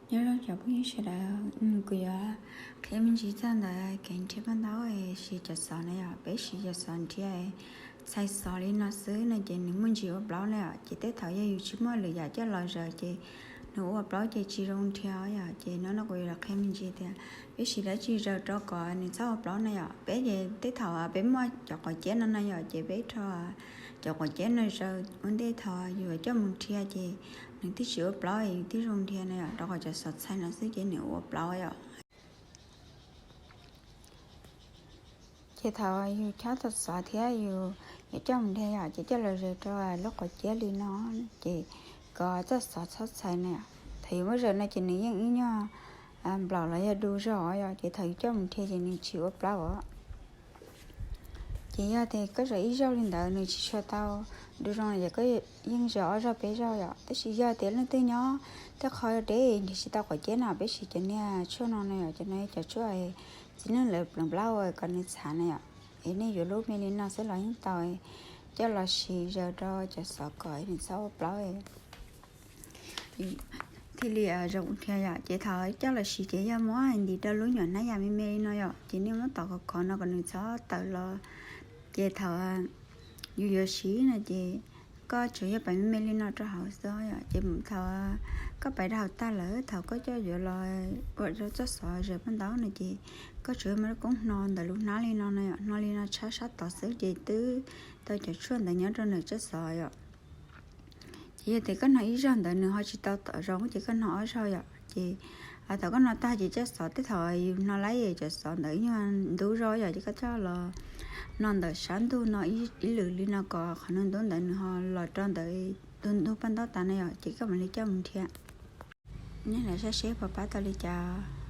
Nyob zoo cov phooj ywg sawv daws, kuv yuav qhia me ntsis txog ntawm kev nrhiav paj ntaub siv cov xov na yom. Peb siv cov xov nrhiav txhais xov li no xwb no ces nws muaj ntsis ua plaub na yom. Ces tej thaum yog yus tsis muaj lwm yam coj los zaws ces nws ua plaub ces tsis zoo nrhiav yom. Ces no no kuv yuav los qhia me ntsis tias peb siv dab tsi zaws rau kom nws txhob ua plaub na yom. Peb ces tej thaum peb muaj cov quav ciab no no yom, ces peb rho cov quav ciab no zaws ua ntej thaum yus coj mus nrhiav ces nws thiaj tsis ua plaub, yus thiaj zoo nrhiav na yom, rau qhov cov xov txhais no xwb ces nws ua plaub yom. Ces thaum yus chob tau xov thiab yus yuav coj mus nrhiav yom, ces coj los zaws rau lub quav ciab li no, ces kom txoj xov txhob txhais na yom. Thaum yus muab zaws no ces nws yeej ib nyuag nplaum los yog du zog yom, ces thaum yus coj mus nrhiav ces nws tsis ua plaub os. Ces yog tias koj zaws ib zaug li ntawd nws tsis tshua tau du zoo no ces koj yeej zaws ob zaug peb zaug yom. Tab sis yog tias leej twg nyob tej qho deb nrhiav tsis tau quav ciab no peb siv cov niag tshuaj no na yom, cov no cov tshuaj txiv neej lawv pleev plaub ua kom nws txhav na yom. Es nej yuav lub me li no xwb los yeej tau, coj los siv zaws rau cov xov kom nws txhob ua plaub thiaj li zoo nrhiav yom. Ces thaum coj los siv ces yog muab ntim rau lub nyuam hnab yas me me li no yom, ces nej muab tom khov khov no kom nws txhob tawm los. Ces thaum yus yuav siv no ces koj tsuas yog pais me me li no rau hauv xwb yom. Ces thaum koj pais rau hauv tag lawm, thaum koj coj yuav los ua rau txoj xov zaws paj ntaub no ces koj tsuas yog muab lub koob hno ntawm lub hnab li no no yom, hno li no tshab sab tod xwb ces twb tau cov tshuaj ntawd nyob rau ntawm txoj xov yom. Ces yog tias koj hno ib zaug ntawd nws ho tsis tau tom zoo ces koj hno ob zaug yom. Ces thaum koj hno tag ces txoj xov tej thaum yus hno laib cov xov ntawd nyuag ntub zog yom, ces koj coj los hno ntawm sab ntug no ib lwm li no kom qhov ntub ntub ntawd nws ho los rau ntawm tus ntug paj ntaub tas na yom, ces koj mam li coj mus nrhiav. Nej los saib seb puas pab tau li cas.